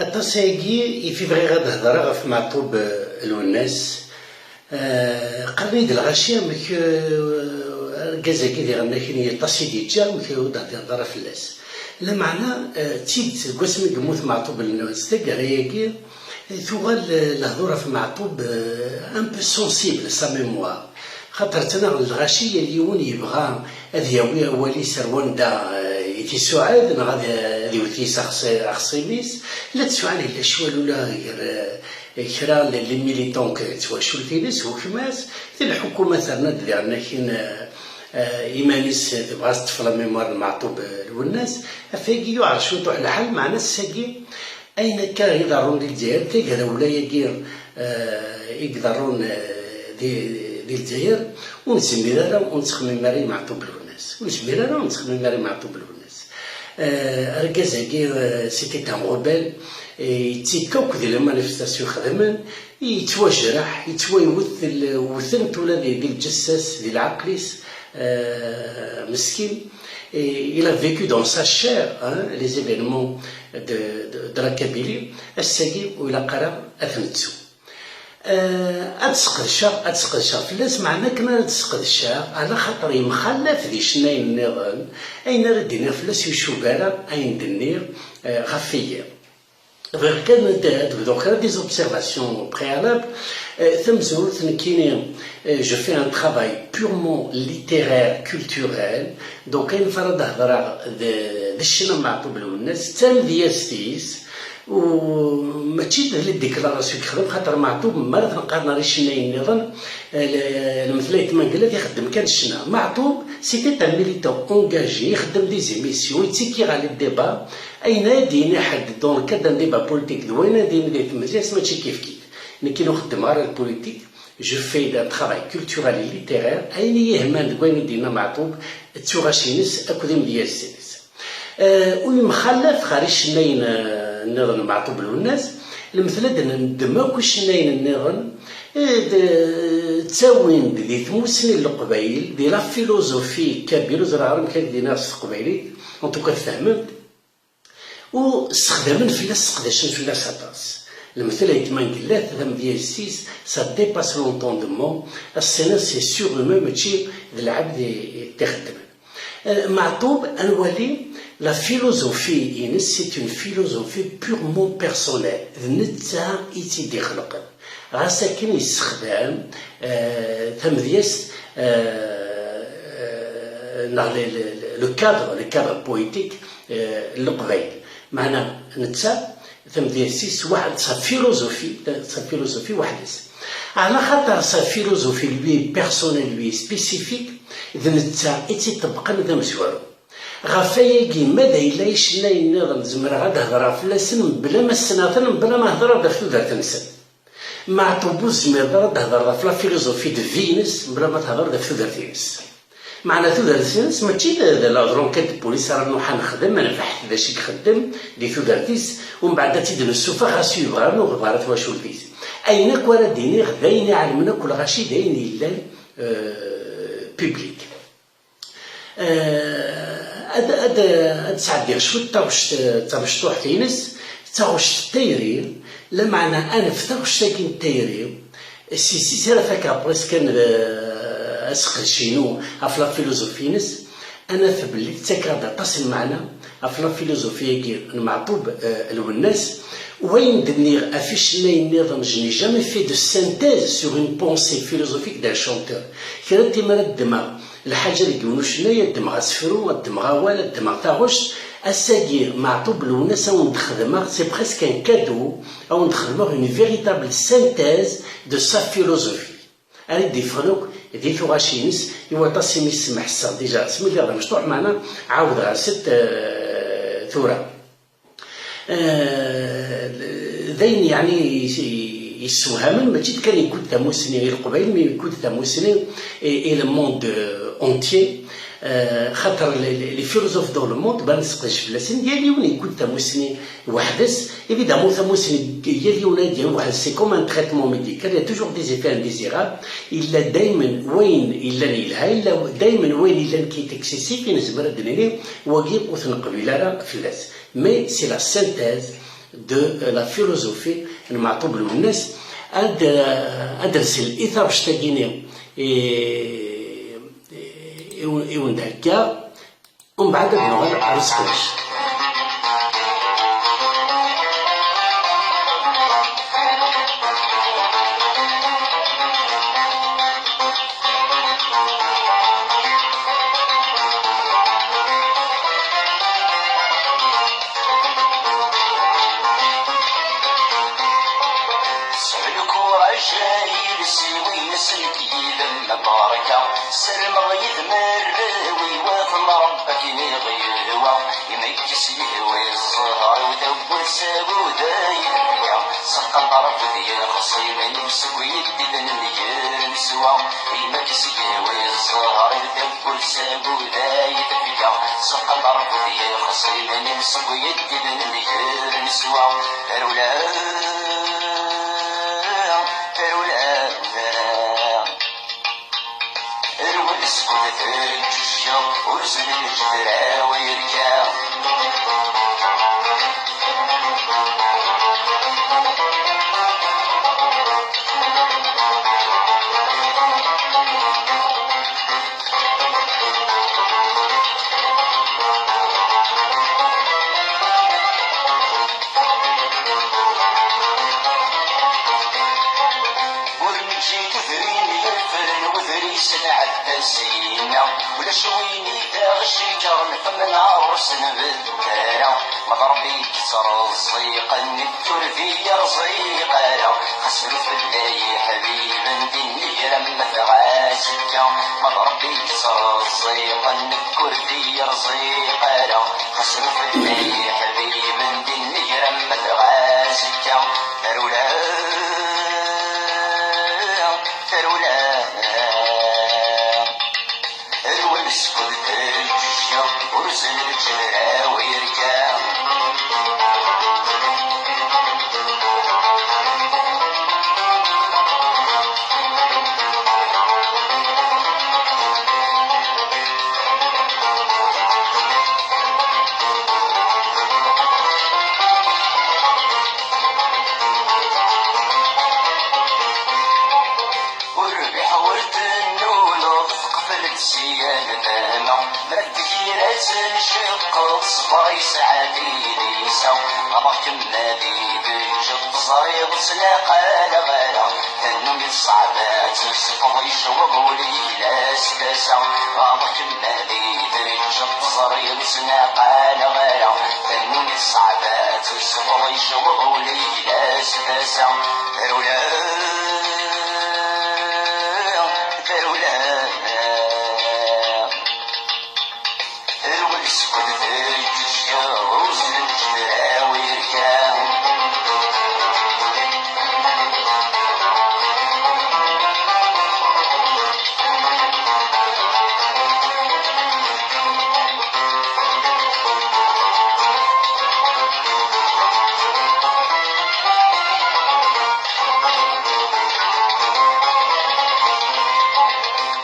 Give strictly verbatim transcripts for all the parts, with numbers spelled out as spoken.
Aṭas ayagi i fi bɣiɣ ad hedreɣ ɣef Meɛṭub, eh, Lwennas. Eh, qqaren-iyi-d lɣaci amek, eh, argaz-agi diɣen akken aṭas i d-yeǧǧa, amek ur d-hdireḍ ara fell-as? Lameɛna, eh, d tidet, deg wasmi i yemmut Meɛṭub Lwennas, taggara-agi, eh, tuɣal, eh, lehdur ɣef Meɛṭub, eh, un peu sensible, sa mémoire. Xaṭer ttnaɣen lɣaci, yal yiwen yebɣa ad yawi awal-is ar wanda, eh, i t-isuɛed, neɣ ad, ad iwet yis axṣi-, axṣim-is. La tesɛa lehlak cwal ula gar, eh, kra n les militants n twacult-ines, hukma-s, di lḥukuma terna-d diɣen akin, eh, eh, iman-is, eh, tebɣa ad teṭṭef la mémoire n Meɛṭub, eh, Lwennas. Ɣef wagi yuɛer cwiṭuḥ lḥal, meɛna ass-agi, ayen akka i iḍerrun di Lezzayer, tagrawla-agi, eh, i iḍerrun, eh, di, di Lezzayer, ur nezmir ara ur nettxemmim ara i Meɛṭub Lwennas. Ur nezmir ara ur nettxemmim ara i Meɛṭub Lwennas. Eh, argaz-agi, eh, c'était un rebelle, eh, yettekka akk di les manifestations xedmen, yettwajreḥ, yettwayewwet, l-, wten-t ula di, di lǧessa-s, di lɛeql-is, eh, meskin. Et il a vécu dans sa chair, hein, les événements de, de, de la Kabylie. Ass-agi ur ilaq ara ad t-nettu. Eh, ad sqedceɣ, ad sqedceɣ fell-as, meɛna akken ara d-sqedceɣ, ala xaṭer yemxallaf di cennayen nniḍen, ayen ara d-iniɣ fell-as ur icub ara ayen d-nniɣ, eh, ɣef wiyi. Bɣiɣ kan ad, ad bduɣ kra des observations préalables. Eh, tamezwarut, nekkini, eh, je fais un travail purement littéraire, culturel. Donc, ayen f ara d-hedreɣ d, d ccna n Meɛṭub Lwennas, d tamedyazt-is, u mačči d les déclarations i yexdem, xaṭer Meɛṭub, mi ara t-neqqaren ar icennayen nniḍen, eh, le-, lemtel ay tmangellat, ixeddem kan ccna. Meɛṭub, c'était un militant engagé, ixeddem des émissions, yettekki ɣer les débats, ayen ara d-yini ḥedd dans le cadre d'un débat politique d wayen ara d-yini di tmedyazt, mačči kifkif. Nekkini ur xeddmeɣ ara la politique, je fais un travail culturel et littéraire, ayen i yi-ihemman deg wayen i d-yenna Meɛṭub, d tuɣac-ines akked imedyazen-ines. Eh, u yemxallaf ɣer icennayen, eh, nniḍen n Meɛṭub Lwennas, lemtel ad d-neddem akk icennayen nniḍen, eh, d, ttawin-d di tmussni n Leqbayel, di la philosophie kabyle, ur ẓriɣ ara amek ad d-iniɣ s teqbaylit, en tout cas tfehmem-d, u ssexdamen fell-as, sseqdacen fell-as aṭas. Lemtel ay tmangellat, tamedyazt-is, ça dépasse l'entendement, ass-a c'est sûr, mačči d lɛebd i, i t-ixeddmen. Eh, Meɛṭub, ad nwali, la philosophie-ines, c'est une philosophie purement personnelle. D netta i tt-id-ixelqen. Ɣas akken yessexdam, eh, tamedyazt, eh, eh, neɣ le, le, le cadre, le cadre poétique, eh, n Leqbayel. Meɛna netta, tamedyazt-is weḥd, sa philosophie, sa philosophie weḥd-s. Ɛla xaṭer sa philosophie, lui, personnelle, lui, spécifique, d netta i tt-iṭebbqen d amezwaru. Ɣef wayagi, ma d ay yella icennayen nniḍen, zemreɣ ad hedreɣ fell-asen mebla ma ssneɣ-ten, mebla ma hedreɣ-d ɣef tudert-nsen. Meɛṭub, ur tezmireḍ ara ad d-thedreḍ ɣef la philosophie de vie-ines mebla ma thedreḍ ɣef tudert-ines. Meɛna tudert-ines mačči d, d la, de l'enquête de police ara nruḥ ad nexdem, ad nbeḥt d acu i ixeddem di tudert-is, umbeɛd ad tt-id-nessufeɣ, xas ur yebɣi ara, ur yebɣi ara twacult-is. Ayen akk ara d-iniɣ d ayen i ɛelmen akk lɣaci, d ayen yellan, euh, public. Eh, ad, ad, ad sɛeddiɣ cwiṭ taɣect, d tamecṭuḥt-ines, d taɣect n tayri, lameɛna anef taɣect-agi n tayri, si, si, si ara fakeɣ presque kan, eh, aseqdec-inu ɣef la philosophie-ines, ad naf belli tettak-aɣ-d aṭas n lmeɛna ɣef la philosophie-agi n Meɛṭub, eh, Lwennas, wayen d-nniɣ ɣef icennayen nniḍen, je n'ai jamais fait de synthèse sur une pensée philosophique d'un chanteur. Kra n timara ddmeɣ lḥaǧa deg yiwen ucennay, ad ddmeɣ asefru, ad ddmeɣ awal, ad ddmeɣ taɣect. Ass-agi, Meɛṭub Lwennas, ad wen-d-xedmeɣ, c'est presque un cadeau, ad wen-d-xedmeɣ une véritable synthèse de sa philosophie. Ara d-iffɣen akk di tuɣac-ines, i waṭas imi smeḥseɣ déjà asmi lliɣ d amecṭuḥ, meɛna ɛawdeɣ-as-d, eh, tura. Eh, d ayen yeɛni yessewhamen, mačči d kan yewwi-d tamussni i Leqbayel, mais yewwi-d tamussni i, i le monde, euh, entier. Eh, xaṭer les, les, les philosophes dans le monde, bɣan ad nesseqdec fell-asen, yal yiwen yewwi-d tamussni weḥd-s. Évidemment, tamussni, yal yiwen ad d-yawi weḥd-s, c'est comme un traitement médical, il y a toujours des effets indésirables. Yella daymen wayen yellan yelha, yella daymen wayen yellan qui est excessif, i nezmer ad d-nini, wagi ur t-neqbil ara fell-as. Mais c'est la synthèse de la philosophie n Meɛṭub Lwennas. Ad, ad nsel i taɣect-agi-nni i, i, i wen-d-heggaɣ, umbeɛd ad nuɣal ɣer useqdec. Sɛu lkuraj ay iles-iw, ines nekk yid-m barka. Ssarmeɣ yid-m arraw-iw ad ten-nṛebbi akken i ɣ-yehwa. Imekkes yehwa i zzher-iw tawwurt s aguday tefka. Seqqen ṭṭerf d yixṣimen-iw seg uyeddiden n ger neswa. Imekkes yehwa i zzher-iw tawwurt s aguday tefka. Seqqen ṭṭerf d yixṣimen-iw seg uyeddiden n ger neswa. Tarewla, tarewla. Rwel skud teǧǧuǧǧeḍ, ur zun lǧedra-w yerka. Ur neǧǧi tudrin yerfren, uḍris nɛedda syin-a. Ulac win i d-aɣ-icegren, fem-nneɣ ur s-nbedd ara. Ma d Ṛebbi i yettreẓẓiqen, nekk ur d iyi-rẓiq ara. Xas ru fell-i iḥbiben di nnger am ma tɣa azekka. Ma d Ṛebbi i yettreẓẓiqen, nekk ur d iyi-rẓiq ara. Xas ru fell-i iḥbiben di nnger am ma tɣa azekka. Tarewla, tarewla. Rwel skud teǧǧuǧǧeḍ, ur zun lǧedra-w yerka. Ur rbiḥeɣ ur tennuleḍ, teqfel-d sya lfehma. Ma d kra tenciqeḍ, ṣṣber yesɛa tilisa. Ɣaḍeɣ-kem ma d i teǧǧeḍ, teẓriḍ ur ttnaqaleɣ ara. Tannumi ṣṣeɛba ad tt-tessufeḍ, yecweḍ ul-ik d asfasa. Ɣaḍeɣ-kem ma d i teǧǧeḍ, teẓriḍ ur ttnaqaleɣ ara. Tannumi ṣṣeɛba ad tt-tessufeḍ, yecweḍ ul-ik d asfasa. Tarewla, tarewla. Rwel skud teǧǧuǧǧeḍ, ur zun lǧedra-w yerka.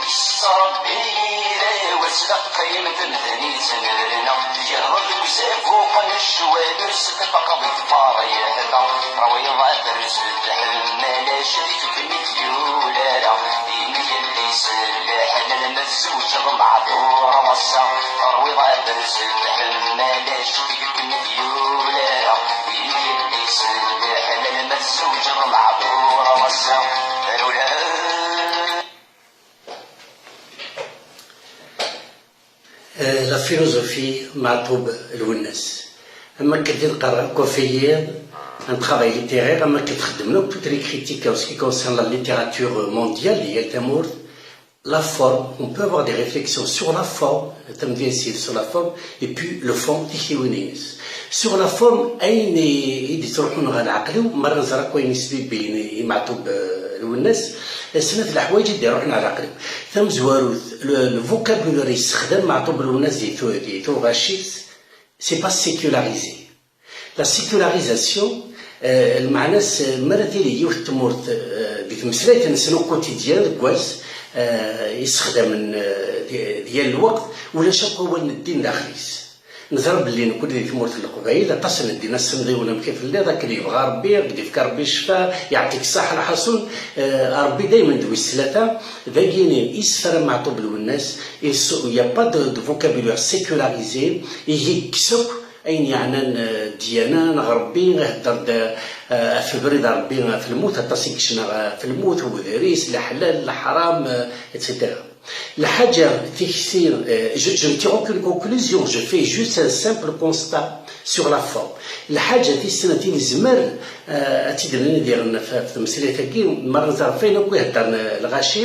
Yessṛebbi iraw-as leqqim n temden yettnerna. Tgerrḍ deg uzabuq n ccwal, ur s-tfaqeḍ i tfariḥt. Terwiḍ aberrez d lḥemmala, acu deg-m i d-yulala. Yemgel-is leḥnana ma tzewǧeḍ meɛduṛ ass-a. Terwiḍ aberrez d lḥemmala, acu deg-m i d-yulala. Yemgel-is leḥnana ma tzewǧeḍ meɛduṛ ass-a. Rewla. Euh, la philosophie, Meɛṭub Lwennas. Am akken di lqerra akk afayir, un travail littéraire, am akken txeddmen akk toutes les critiques en ce qui concerne la littérature mondiale di yal tamurt. La forme, on peut avoir des réflexions sur la forme, tamedyazt sur la forme, et puis le fond, tiktiwin-ines. Sur la forme, ayen i, i d-ittruḥun ɣer leɛqel-iw, mi ara nẓer akk ayen isbibbiyen i Meɛṭub, euh, Lwennas, snat leḥwayeǧ i d-iruḥen ɣer leɛqel-iw. Tamezwarut, le, le vocabulaire yessexdam Meɛṭub Lwennas di tu-, di tuɣac-is, c'est pas sécularisé. La sécularisation, euh, lmeɛna-s, euh, mi ara tili yiwet n tmurt, euh, di tmeslayt-nsen au quotidien, deg wass, euh, issexdamen, euh, di, di yal lweqt, ulac akk awal n ddin daxel-is. Neẓra belli nekkni di tmurt n Leqbayel, aṭas n ddin ass-n d yiwen amek i telliḍ, akken yebɣa Rebbi, ad k-d-yefk Rebbi ccfa, yeɛṭik ṣṣaḥa, lḥaṣun, eh, Rebbi daymen d wis tlata, dagini isefra Meɛṭub Lwennas, il se-, il y a pas de, de vocabulaire sécularisé, ihi yekkes akk ayen yeɛnan, eh, ddiyana neɣ Rebbi, ihedder-d, eh, ɣef ubrid n Rebbi, ɣef lmut, aṭas i yecna ɣef lmut, ubedris, leḥlal, leḥram, eh, et cetera. Lḥaǧa tikti, eh, je, je ne tire aucune conclusion, je fais juste un simple constat sur la forme. Lḥaǧa tis snat i nezmer, eh, ad tt-id-nini diɣen ɣef, ɣef tmeslayt-agi, mi ara nẓer ɣef wayen akk i heddren, eh, lɣaci,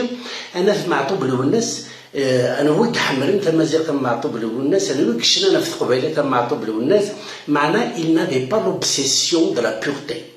ad naf Meɛṭub Lwennas, eh, anwa i iḥemmlen tamaziɣt am Meɛṭub Lwennas, anwa i yecnan ɣef teqbaylit am Meɛṭub Lwennas, meɛna il n'avait pas l'obsession de la pureté.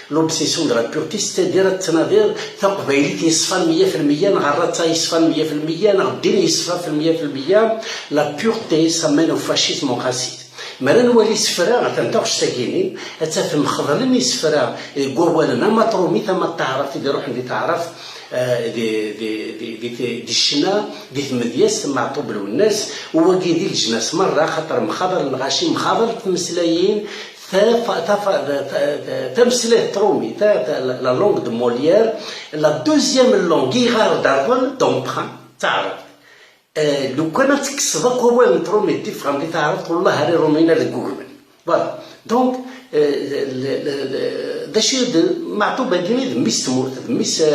L'obsession de la pureté, c'est-à-dire ad tettnadiḍ taqbaylit yeṣfan meyya fi lmeyya, neɣ rratta yeṣfan meyya fi lmeyya, neɣ ddin yeṣfa fi lmeyya fi lmeyya. La pureté, ça mène au fascisme, au racisme. Mi ara nwali isefra, atan taɣect-agi-ni, ad tafem xeḍlen isefra deg wawalen ama n trumit ama n taɛrabt, i d-iruḥen di taɛrabt, eh, di, di, di, di, di, di ccna, di tmedyazt, Meɛṭub Lwennas, u wagi di leǧnas merra, xaṭer mxaḍer lɣaci, mxaḍer tmeslayin, Tafa-, tafa-, ta-, ta-, tameslayt n trumit, ta-, ta-, la, la langue de Molière, la deuxième langue i ɣer daɣen d'emprunt, d taɛrabt. Eh, lukan ad tekkseḍ akk awal n trumit d-iffɣen di taɛrabt, wellah ar irumiyen ad ggugmen. Voilà. Donc, eh, le, le, le, d acu i d Meɛṭub-agi, d mmi-s n tmurt, d mmi-s, eh,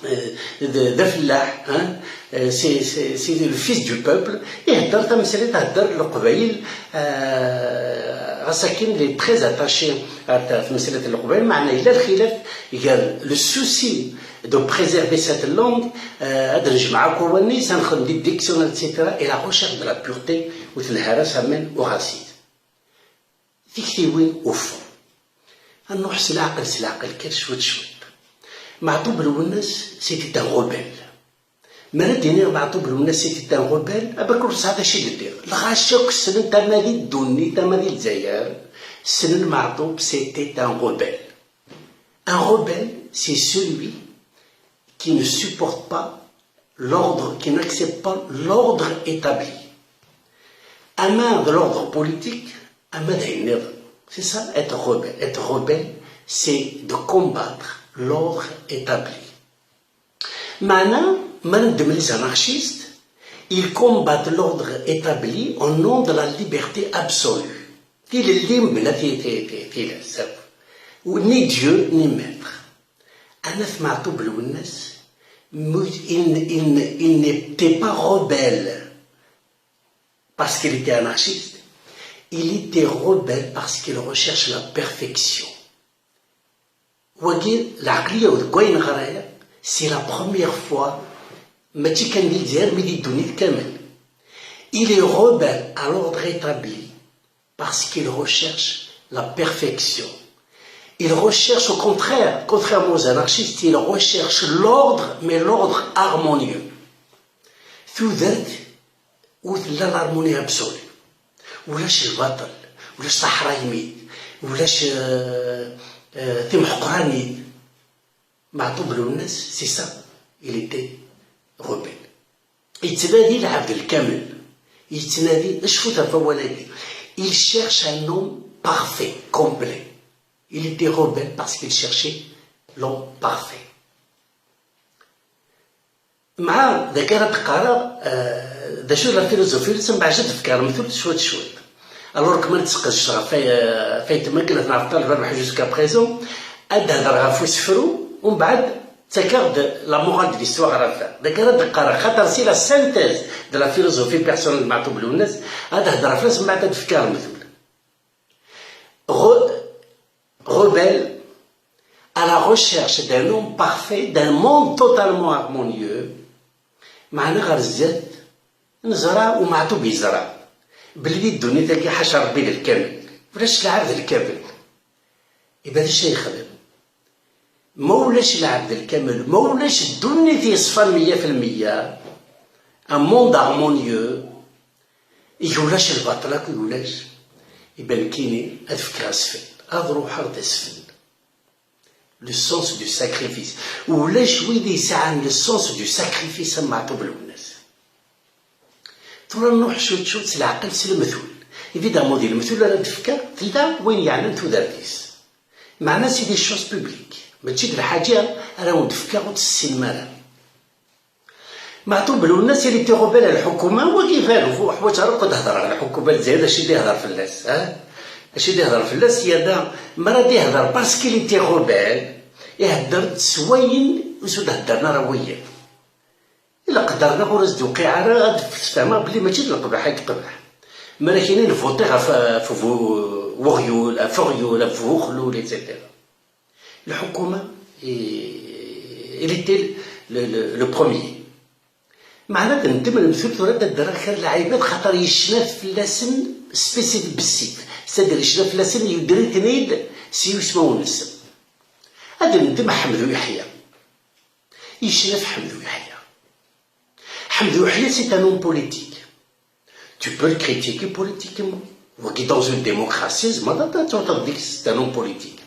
euh, d, d afellaḥ, hein? Euh, c'est, c'est, c'est le fils du peuple. Ihedder tameslayt, ihedder Leqbayel, euh, ɣas akken il est très attaché à ta-, tameslayt n Leqbayel, meɛna yella lxilaf gar le souci de préserver cette langue, euh, ad nejmeɛ akk awalen-is, ad nexdem des dictionnaires, et cetera, et la recherche de la pureté, ur telha ara, ça mène au racisme. Tiktiwin uffeɣ. Ad nruḥ s leɛqel, s leɛqel kan, cwiṭ, cwiṭ. Meɛṭub Lwennas, c'était un rebelle. Mi ara d-iniɣ Meɛṭub Lwennas, c'était un rebelle, abak ur tesɛiḍ acu i d-ddiɣ. Lɣaci akk ssnen, ama di ddunit, ama di Lezzayer, ssnen Meɛṭub, c'était un rebelle. Un rebelle, c'est celui qui ne supporte pas l'ordre, qui n'accepte pas l'ordre établi. Ama de l'ordre politique, ama d ayen nniḍen. C'est ça, être rebelle. Être rebelle, c'est de combattre l'ordre établi. Meɛna, ma neddem les anarchistes, ils combattent l'ordre établi au nom de la liberté absolue. Tilelli mebla ti-, ti-, ti-, tilelli. Ni Dieu, ni maître. Anat Meɛṭub Lwennas, mu-, il, il, il n'était pas rebelle parce qu'il était anarchiste, il était rebelle parce qu'il recherche la perfection. Wagi, lɛeqliya-w deg wayen ɣriɣ, c'est la première fois, mačči kan di Lezzayer, mais di ddunit kamel. Il est rebelle à l'ordre établi parce qu'il recherche la perfection. Il recherche au contraire, contrairement aux anarchistes, il recherche l'ordre, mais l'ordre harmonieux. Tudert où tella l'harmonie absolue. Ulac lbaṭel, ulac taḥraymit, ulac, euh, euh, timḥeqranit. Meɛṭub Lwennas, c'est ça, il était rebelle. Yettnadi lɛebd lkamel. Yettnadi, cfut ɣef wawal-agi. Il cherche un homme parfait, complet. Il était rebelle parce qu'il cherchait l'homme parfait. Mɛa, dagi ara d-qqareɣ, euh, d acu d la philosophie, mbeɛd ad d-fkeɣ lemtul cwiṭ cwiṭ. Alors que ma nettseqdec ɣef ay-, ɣef aytma akken ad nɛreḍ talba jusqu'à présent, ad d-hedreɣ ɣef usefru, umbeɛd ttakeɣ-d la morale de l'histoire ɣer rfan. Dagi ara d-qqareɣ, xaṭer c'est la synthèse de la philosophie personnelle de Meɛṭub Lwennas, ad d-hedreɣ fell-as, mbeɛd ad d-fkeɣ lemtul. Re-, rebelle à la recherche d'un homme parfait, d'un monde totalement harmonieux. Meɛna ɣer zdat, neẓra u Meɛṭub yeẓra belli di ddunit-agi ḥaca Rebbi d lkamel, ulac lɛebd lkamel. Iba d acu ay yexdem? Ma ulac lɛebd lkamel, ma ulac ddunit yeṣfan meyya fi lmeyya, un monde harmonieux, i ulac lbaṭel akk, i ulac, iba nekkini ad fkeɣ asfel, ad ruḥeɣ d asfel. Le sens du sacrifice. Ulac wid yesɛan le sens du sacrifice am Meɛṭub Lwennas. Tura nruḥ cwiṭ cwiṭ s leɛqel s lemtul. Évidemment, di lemtul ara d-fkeɣ, tella wayen yeɛnan tudert-is. Meɛna c'est des choses publiques, mačči d lḥaǧa ara wen-d-fkeɣ ur tt-tessinem ara. Maɛtub Lwennas, il était rebelle à lḥukuma, wagi balu, ur ḥwaǧ ara akk ad d-hedreɣ lḥukuma n Lezzayer, d acu i d-ihder fell-as, ah? Acu i d-ihder fell-as, yerna mi ara d-ihder parce qu'il était rebelle, ihedder-d s wayen ur s-d-heddren ara wiyiḍ. Leqder-nneɣ ur as-d-tuqiɛ ara, ad d-sfehmeɣ belli mačči d leqbaḥ i yeqbeḥ. Mi ara k-inin voter ɣef, ɣef bu-, weɣyul, ɣef uɣyul, ɣef uxlul, et cetera. Lḥukuma, i-, il était le, le, le premier. Meɛna ad neddem lemtul tura, ad d-rreɣ kra n lɛibad, xaṭer yecna fell-asen spécial bessif, c'est-à-dire yecna fell-asen, yudder-iten-id s yismawen-nsen. Ad neddem Ḥemdu Yeḥya. Yecna ɣef Ḥemdu Yeḥya. Ḥemdu Yeḥya, c'est un homme politique. Tu peux le critiquer politiquement. Wagi, dans une démocratie, tzemreḍ ad tewteḍ deg-s, c'est un homme politique.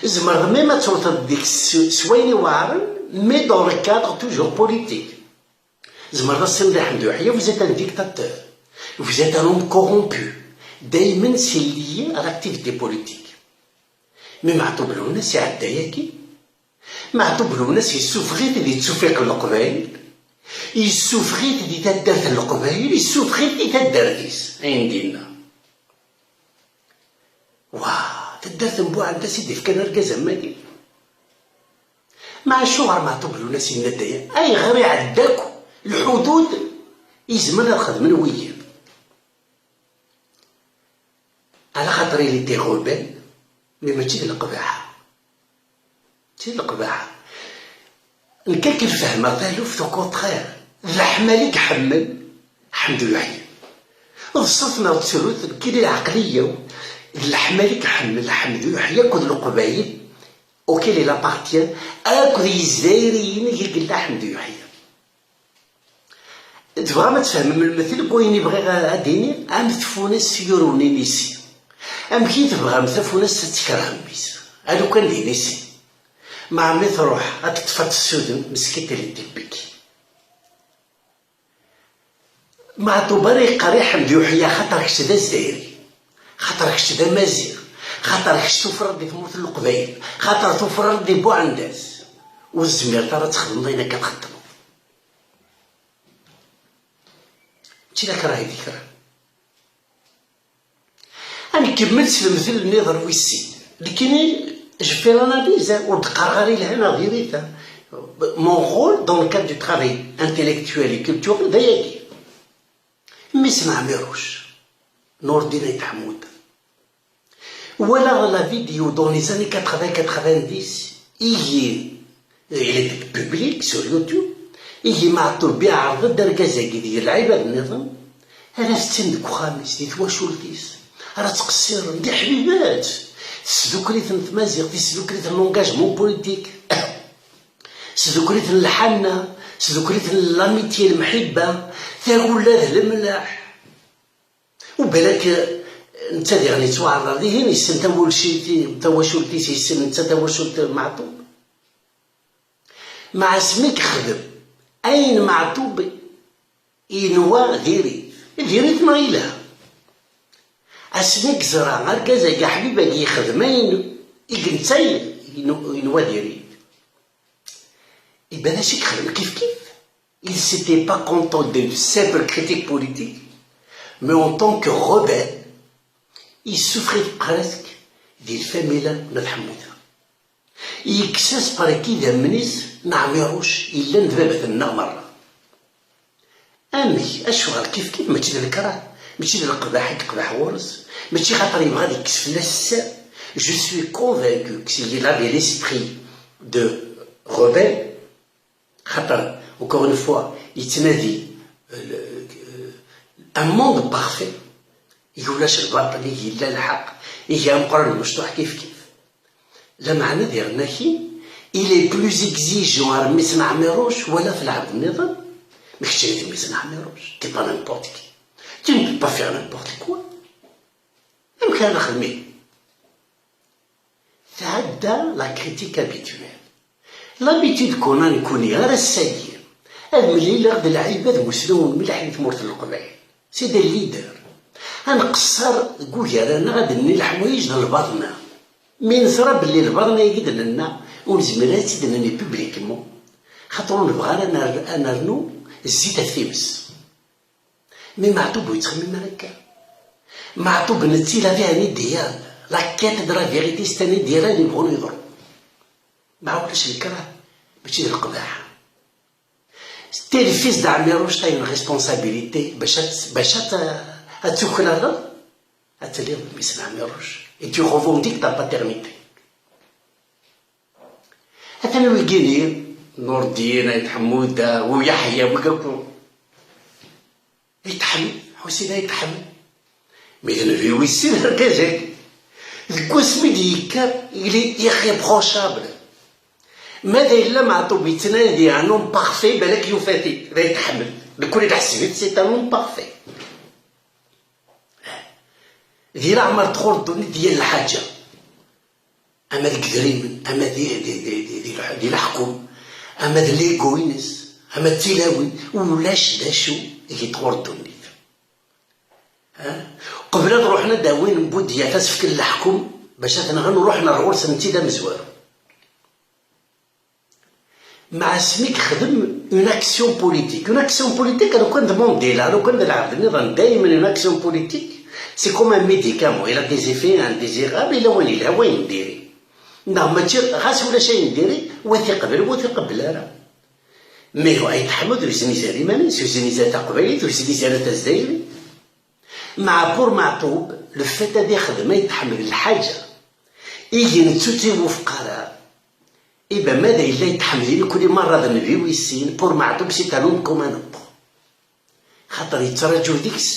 Tzemreḍ même ad tewteḍ deg-s s, s wayen iweɛren, mais dans le cadre toujours politique. Tzemreḍ ad as-tiniḍ i Ḥemdu Yeḥya, vous êtes un dictateur, vous êtes un homme corrompu. Daymen c'est lié à l'activité politique. Mais Meɛtub Lwennas iɛedda yagi. Meɛtub Lwennas yessufeɣ-it di tsufiq n Leqbayel, yessufeɣ-it di taddart n Leqbayel, yessufeɣ-it di taddart-is, ayen d-yenna. Wah, taddart n Buɛendas i d-ifkan argaz am wagi. Ma acuɣer Meɛtub Lwennas yenna-d aya? Ayɣer iɛedda akk lḥudud i zemren ad xedmen wiyiḍ? Ala xaṭer il était rebelle, mais mačči d leqbaḥa. Mačči d leqbaḥa. Nekk akken fehmeɣ taluft, au contraire, d leḥmala i iḥemmel Ḥemdu Yeḥya. D ṣṣut neɣ d trut, nekkini lɛeqliya-w, d leḥmala i iḥemmel Ḥemdu Yeḥya akked Leqbayel auquel il appartient, akked Yizzayriyen i yella Ḥemdu Yeḥya. Tebɣam ad tfehmem lmetl n wayen i bɣiɣ ad d-iniɣ? Am tfunast yurwen inisi. Amek i tebɣam tafunast ad tkerhem mmi-s? A lukan d inisi. Meɛna mi truḥ ad teṭṭef ad tessudem, meskint elle est piquée. Meɛtub ara yeqqar i Ḥemdu Yeḥya, xaṭer kečč d Azzayri, xaṭer kečč d Amaziɣ, xaṭer kečč tufraḍ di tmurt n Leqbayel, xaṭer tufraḍ di Buɛendas, ur tezmireḍ ara ad txedmeḍ ayen akka txeddmeḍ. Mačči d akrah i d-ikra. Ad nkemmel s lemtel nniḍen wis sin. Nekkini, je fais l'analyse, hein, ur d-qqareɣ ara yelha neɣ diri-t, hein. Mon rôle dans le cadre du travail intellectuel et culturel, d ayagi. Mmi-s n Ɛmiruc, Nurdin Ayt Ḥemmud. Walaɣ la vidéo dans les années quatre-vingts quatre-vingt-dix, ihi, il est public sur YouTube, ihi Meɛtub iɛreḍ-d argaz-agi d lɛibad nniḍen, ara tetten deg uxxam-is, di twacult-is, ara ttqessiren, d iḥbibat, tesdukkel-iten tmaziɣt, tesdukkel-iten l'engagement politique, tesdukkel-iten lḥanna, tesdukkel-iten l'amitié, lemḥibba, tagella d lemleḥ. U balak, eh, netta diɣen yettwaɛreḍ ar dihin, yessen tawacult-, tawacult-is, yessen netta tawacult n Meɛtub. Meɛna asmi yexdem ayen Meɛtub yenwa diri-t, diri-t neɣ yelha? Asmi yeẓra argaz-agi, aḥbib-agi yexdem ayen i netta yenu-, yenwa diri-t, iban acu i yexdem kif kif. Il s'était pas contenté de simple critique politique, mais en tant que rebelle, il souffrait presque di lfamila n At Ḥemmuda. Yekkes-as presque idammen-is n Ɛmiruc yellan d baba-tneɣ merra. Amek? Acuɣer kif kif? Mačči d lekrah, mačči d leqbaḥ i yeqbeḥ ɣur-s, mačči xaṭer yebɣa ad yekkes fell-as sser. Je suis convaincu que s'il avait l'esprit de rebelle, xaṭer, encore une fois, yettnadi, euh, le, euh, un monde parfait. Ulac lbaṭel, i yella lḥeqq, ihi ameqqran d umecṭuḥ kif kif. Lameɛna diɣen-aki, il est plus exigeant ar mmi-s n Ɛmiruc wala f lɛebd nniḍen. Ma keččini d mmi-s n Ɛmiruc, t'es pas n'importe qui. Tu ne peux pas faire n'importe quoi. Amek ara nexdem ihi? Tɛedda la critique habituelle. L'habitude qu'on a nekkuni ar ass-agi, ad mlileɣ d lɛibad musnawen mliḥ di tmurt n Leqbayel. C'est des leaders. Ad nqeṣṣer deg ugar-aneɣ ad d-nini leḥwayeǧ d lbaḍna. Mi neẓra belli lbaḍna-agi d-nenna, ur nezmir ara ad tt-id-nini publiquement, xaṭer ur nebɣi ara ad ner-, ad nernu zzit ɣef times. Mi Meɛtub ur yettxemmim ara akka. Meɛtub netta il avait un idéal. La quête de la vérité, c'est un idéal ad yebɣun yeḍru. Ma ulac lkrah, mačči d leqbaḥa. T'es le fils d'Ɛmiruc, t'as une responsabilité bac ad, bac ad, ad tuklaleḍ, ad tiliḍ d mmi-s n Ɛmiruc. Et tu revendiques ta paternité. Atan wigini, Nurdin, Ayt Ḥemmuda, u Yeḥya, wigi akk. Ayt Ḥmed, Ḥusin Ayt Ḥmed. Mi d nnbi wis sin argaz-agi. Deg wasmi d-yekker, il est irréprochable. Ma d yella Meɛtub yettnadi un homme parfait, balak yufa-t-id, d Ayt Ḥmed. Nekkni neḥseb-it c'est un homme parfait. Di leɛmer tɣur ddunit d yal lḥaǧa. Ama deg idrimen, ama di, di, di, di, di, di leḥ-, di leḥkem, ama d l'ego-ines, ama d tilawin, ulac d acu i tɣur ddunit. Ha? Qbel ad ruḥen ad d-awin Budya tasefk n leḥkem, bac ad t-nɣen, ruḥen ar ɣur-sen d amezwaru. Meɛasmi yexdem une action politique. Une action politique, lukan d Mandela, lukan d lɛebd nniḍen, daymen une action politique, c'est comme un médicament. Il a des effets indésirables, il a wayen yelha, wayen n diri. Neɣ mačči, ɣas ulac ayen n diri, wa t-iqbel, wa ur t-iqebbel ara. Mais Ayt Ḥmed ur yesnizar iman-is, ur yesnizar taqbaylit, ur yesnizar tazdayrit. Meɛqur Meɛtub, le fait ad ixdem Ayt Ḥmed lḥaǧa i netta ur tt-iwufeq ara, iban ma d yella Ayt Ḥmed i nekkni merra d nnbi wis sin, pour Meɛtub c'est un homme comme un autre. Xaṭer yettraǧu deg-s,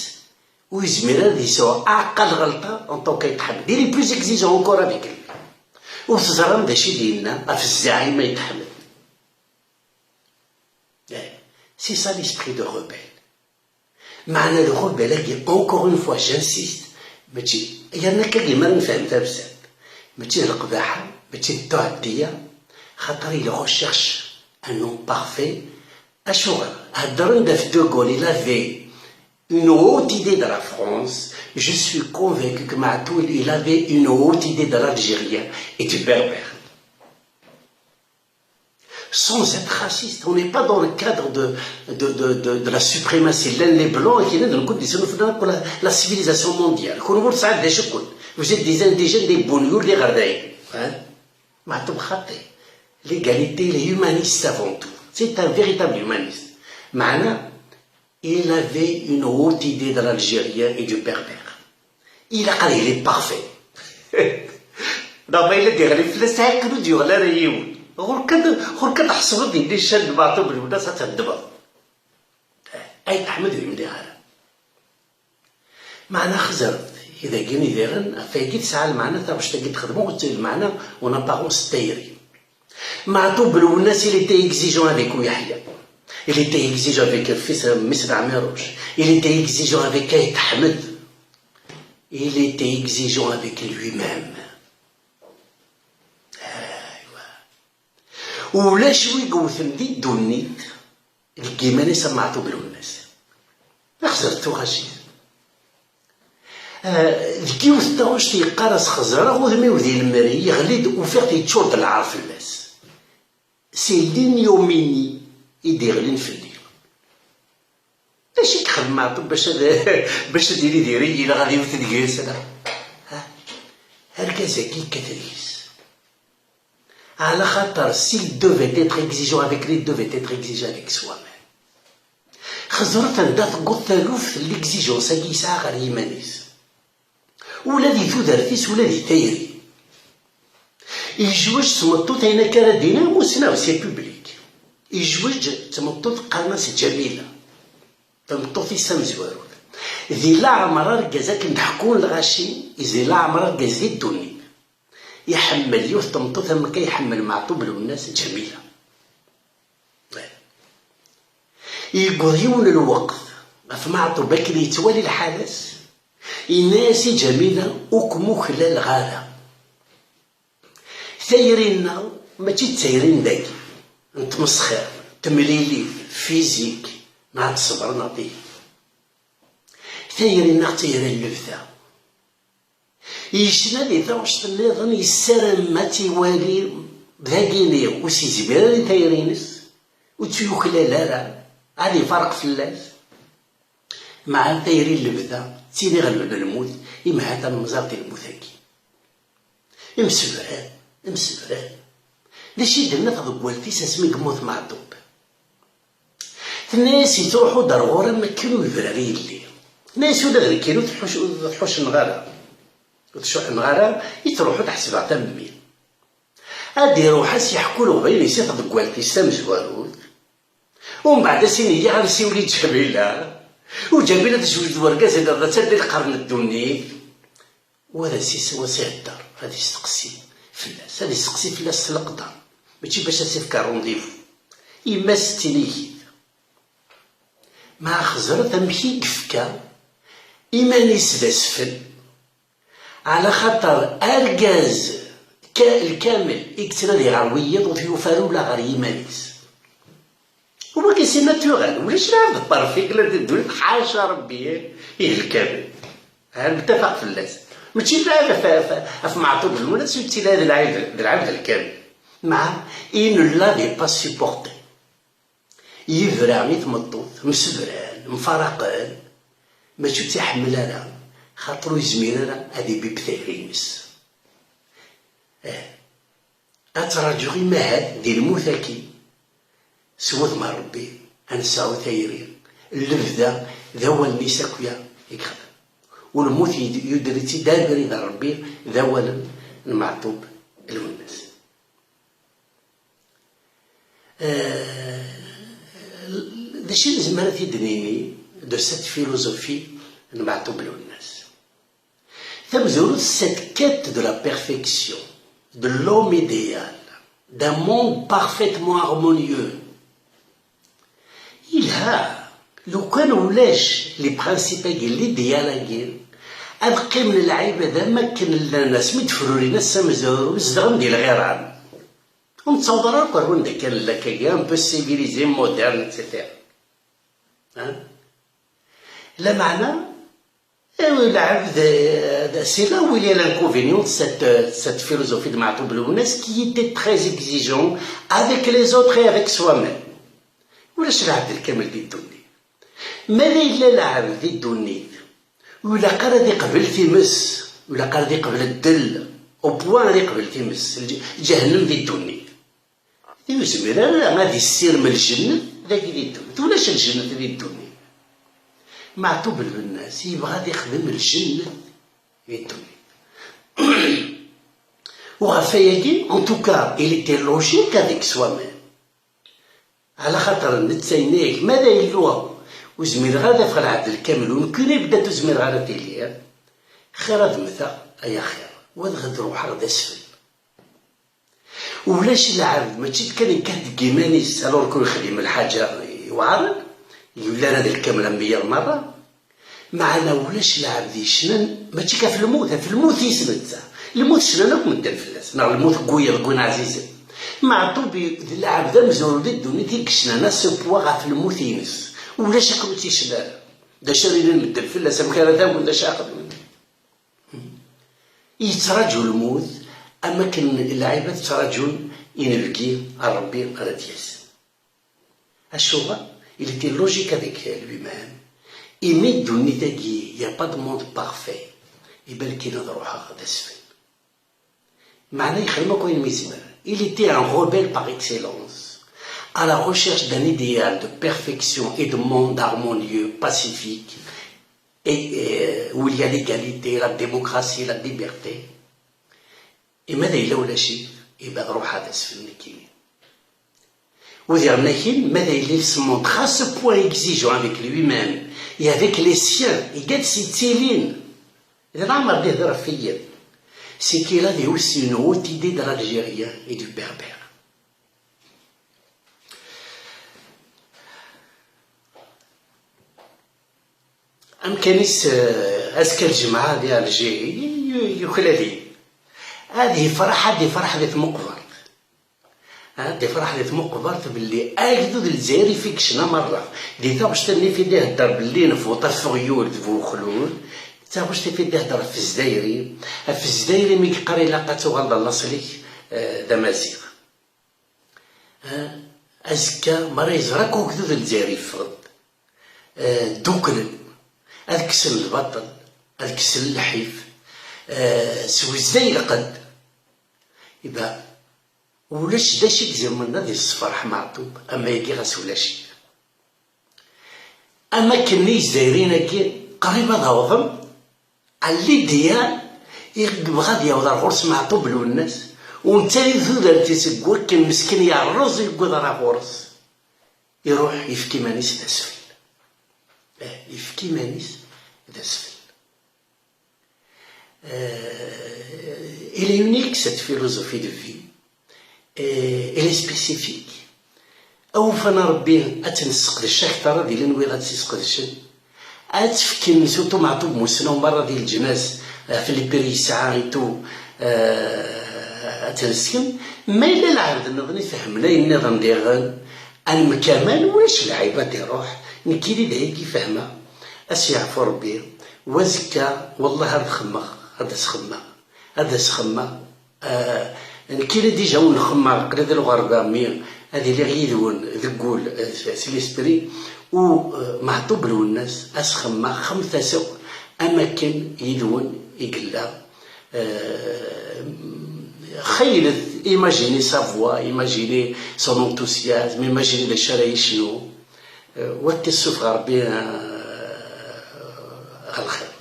ur yezmir ara ad yesɛu aɛeqqa lɣelṭa en tant qu'Ayt Ḥmed. Il est plus exigeant encore avec lui. Ur teẓram d acu i d-yenna ɣef zzaɛima Ayt Ḥmed. Eh, c'est ça l'esprit de rebelle. Meɛna le rebelle-agi, encore une fois, j'insiste, mačči, yerna akka gima nefhem tabzert, mačči d leqbaḥa, mačči d tuɛeddiya, xaṭer il recherche un homme parfait. Acuɣer? Heddren-d ɣef De Gaulle, il avait une haute idée de la France, je suis convaincu que Meɛtub, il avait une haute idée de l'Algérien et du Berbère. Sans être raciste. On n'est pas dans le cadre de, de, de, de, de la suprématie. Llan les blancs, qui viennent de nous dire, la, la civilisation mondiale. Vous êtes des indigènes, des bougnoules, des gardaïs. Hein? Meɛtub xaṭi. L'égalité, il est humaniste avant tout. C'est un véritable humaniste. Meɛna, il avait une haute idée de l'Algérien et du Berbère. Ilaq ad yili parfait. Neɣ ma yella d-iɣli fell-as, akken ur d-yuɣal ara yiwen. Ɣur-k ad, ɣur-k ad tḥesbeḍ yella ican n Meɛtub Lwennas ad txedmeḍ. Ayt Ḥmed ur yemliḥ ara. Meɛna xezret, idaggen idiren, ɣef wayagi tesɛa lmeɛna taɣect-agi d-xedmeɣ, ur ttili lmeɛna en apparence d tayri. Meɛtub Lwennas, il était exigeant avec Uyeḥya. Il était exigeant avec le fils, euh, Miss Damirouche. Il était exigeant avec Ayt Ḥmed. Il était exigeant avec lui-même. Aywa. Ulac wi yewten di ddunit deg yiman-is am Meɛtub Lwennas. Xezret tuɣac-is. Ah, deg yiwet n taɣect yeqqar-as: "Xezreɣ udem-iw di lemri, yeɣli-d, ufiɣ-t yeččur-d lɛar fell-as." C'est l'ignominie i d-iɣlin fell-i. D acu i yexdem Meɛtub bac ad, bac ad yili diri, ilaq ad iwet deg-s, ala? Ha? Argaz-agi yekkat deg-s. Ɛla xaṭer, s'il devait être exigeant avec lui, il devait être exigeant avec soi-même. Xezret anda tewweḍ taluft n l'exigence-agi yesɛa ɣer yiman-is. Ula di tudert-is, ula di tayri. Yejwej s tmeṭṭut, ayen akka ara d-iniɣ, wissen aɣ c'est public. Yejwej d tmeṭṭut qqaren-as Ǧamila. Tameṭṭut-is tamezwarut. Di leɛmer argaz akken d-ḥekkun lɣaci, is di leɛmer argaz di ddunit iḥemmel yiwet tmeṭṭut am akka iḥemmel Meɛtub Lwennas Ǧamila. Yewweḍ yiwen n lweqt ɣef Meɛtub akken yettwali lḥal-as, yenna-yas i Ǧamila: "Ur kem-uklaleɣ ara." Tayri-nneɣ mačči d tayri n dagi, n tmesxirt, temlilit, fizik, neɣ ad tṣebreḍ neɣ tigi. Tayri-nneɣ d tayri n lebda. Yecna di taɣect nniḍen, yessaram ad tt-iwali dagini, ur s-yezmir ara i tayri-ines, ur tt-yuklal ara, ad ifarq fell-as. Meɛna tayri n lebda d tin iɣelben lmut, imi ha-t-a nemmẓer di lmut-agi. Imsebran, imsebran. D acu i d-tenna tḍeggalt-is asmi yemmut Meɛṭub? Tenna-yas yettruḥu-d ar ɣur-m akken ur yebra i yelli. Tenna-yas ula d nekkini ur tḥuc-, ur tḥucneɣ ara. Ur tcuḥneɣ ara, yettruḥu-d ḥesbeɣ-t am mmi. Ad iruḥ ad s-yeḥku leɣbayen-is i tḍeggalt-is tamezwarut. Umbeɛd ad s-ini, "Yya ad nsiwel i Ǧamila." U Ǧamila tezweǧ d wergaz-nni d atta di lqern n ddunit. Wa d asisew, ad s-ihedder, ad isteqsi fell-as, ad isteqsi fell-as s leqder, mačči bac ad s-ifk rendez-vous. Yemma-s tettinigit. Meɛna xezret amek i yefka iman-is d asfel, ɛla xaṭer argaz ka-, lkamel i yettnadi ɣer wiyiḍ ur t-yufi ara ula ɣer yiman-is. Wagi c'est naturel, ulac lɛebd parfait la di ddunit, ḥaca Rebbi, ih lkamel. Ha, nettafaq fell-as. Mačči lɛib ɣef, ɣef, ɣef Meɛṭub Lwennas, ur yettili d lɛib, d lɛebd lkamel. Meɛna, il ne l'avait pas supporté. Yebra i tmeṭṭut, msebran, mfaraqen, mačči ur tt-iḥemmel ara, xaṭer ur yezmir ara ad ibibb tayri-ines. Eh. Ad traǧuɣ imahat di lmut-agi. S wudem n Rebbi, ad nesɛu tayri. Lebda d awalen-is akya i yexdem. U lmut yud-, yudder-itt-id abrid n Rebbi d awalen n Meɛṭub Lwennas. Eh, d acu i nezmer ad t-id-nini de cette philosophie n Meɛṭub Lwennas? Tamezwarut, cette quête de la perfection, de l'homme idéal, d'un monde parfaitement harmonieux. Yelha, lukan ulac les principes-agi, l'idéal-agi, ad qqimen lɛibad am akken llan asmi d-frurin ass amezwaru, zedɣen di lɣiran. Ur nettaweḍ ara akk ar wanda kan nella akkagi, un peu civilisé, moderne, et cetera. Hein? Lameɛna, eh, lɛebd, eh, c'est là où il y a l'inconvénient de cette, euh, cette philosophie de Maɛtub Lwennas qui était très exigeant avec les autres et avec soi-même. Ulac lɛebd lkamel di ddunit. Ma la yella lɛebd di ddunit, ur ilaq ara ad iqbel times, ur ilaq ara ad iqbel ddel, au point ad iqbel times, lǧ-, ǧahennem di ddunit. Ur yezmir ara ad issirem ljennet dagi di ddunit. Ulac ljennet di ddunit. Maɛtub Lwennas yebɣa ad ixdem ljennet di ddunit. U ɣef wayagi, en tout cas, il était logique avec soi-même. Ɛla xaṭer netta yenna-yak, ma d Illu ur zmireɣ ara ad afeɣ lɛebd lkamel, u nekkini beddat ur zmireɣ ara ad iliɣ, xir ad mmteɣ, ay axir, wa dɣa ad ruḥeɣ d asfel. Ulac lɛebd, mačči d kan yekkat deg yiman-is, alors que yexdim lḥaǧa iweɛren, yella ara d lkamel am wiyaḍ merra. Meɛna ulac lɛebd yecnan, mačči kan ɣef lmut, ɣef lmut-is netta. Lmut cnan akk medden fell-as, neɣ lmut n wiyaḍ, n win ɛzizen. Meɛtub d lɛebd amezwaru di ddunit i yecnan à ce point ɣef lmut-ines. Ulac akk ur tt-yecna ara. D acu ara inin medden fell-as, amek ara t-awin, d acu ara xedmen? Yettraǧu lmut, am akken lɛibad ttraǧun inebgi n Ṛebbi ara d-yasen. Acuɣer? Il était logique avec lui-même. Imi ddunit-agi, y a pas de monde parfait. Iban kan ad ruḥeɣ d asfel. Meɛna yexdem akk ayen mi yezmer. Il était un rebelle par excellence, à la recherche d'un idéal de perfection et de monde harmonieux, pacifique, et, euh, où il y a l'égalité, la démocratie, la liberté. Et ma d ayla ulac-it, iban ruḥeɣ d asfel nekkini. U diɣen akin, ma d ayla il se montre à ce point exigeant avec lui-même et avec les siens, iga-d s yettilin. D leɛmer d ihder ɣef wiyaḍ. C'est qu'il avait aussi une haute idée de l'Algérien et du Berbère. Amkan-is, eh, azekka lǧemɛa di Algérie, yu-, yuklal-iyi. Ad yefreḥ, ad yefreḥ di tmeqbert. Ad ifreḥ di tmuqbert belli agdud n Lezzayer i fi yecna merra. Di taɣect-nni fi d-ihedder belli nefweṭ afeɣyul d buxlul, d taɣect i fi d-ihedder ɣef Zzayri, ɣef Zzayri mi yeqqar ilaq ad tuɣaleḍ ɣer laṣel-ik, eh, d amaziɣ. Eh, azekka, mi ara yeẓra akk ugdud n Lezzayer yeffeɣ-d, eh, dduklen, ad kksen lbaṭel, ad kksen lḥif, eh, s wezday lqedd. Iba, ulac d acu i izemren ad yessefreḥ Meɛtub, ama yagi ɣas ulac-it. Am akken Izzayriyen-agi qrib ad awḍen ɣer l'idéal i yebɣa ad yaweḍ ar ɣur-s Meɛtub Lwennas, u netta di tudert-is deg wakken meskin yerreẓ yewweḍ ar ɣur-s, iruḥ yefka iman-is d asfel. Eh, yefka iman-is d asfel. Euh, il est unique, cette philosophie de vie. Et il est spécifique. Awufan a Rebbi ad tt-nesseqdec akteṛ, ad ilin wiyaḍ ad tt-isqedcen. Ad tt-fken surtout Meɛtub Mussna u merra di leǧnas, ɣef lipir yesɛa et tout, euh, ad tt-nesken. Ma yella lɛebd nniḍen ifehmen ayen nniḍen diɣen, ad nemkaman, ulac lɛib ad iruḥ. Nekkini d ayagi i fehmeɣ. Ad s-yeɛfu Rebbi. U azekka, wellah ad xemmeɣ, ad as-xemmeɣ, ad as-xemmeɣ. Ah, nekkini déjà ur nxemmeɣ, aql-i di lɣerba, mi ad iliɣ yid-wen deg wul, eh, s l'esprit, u, eh, Meɛtub Lwennas, ad s-xemmeɣ, xemmet-as akk, am akken yid-wen i yella. Eh, xeylet, imaginez sa voix, imaginez son enthousiasme, imaginez d acu ara yecnu. Eh, u ad t-issufeɣ Rebbi, eh, ɣer lxir.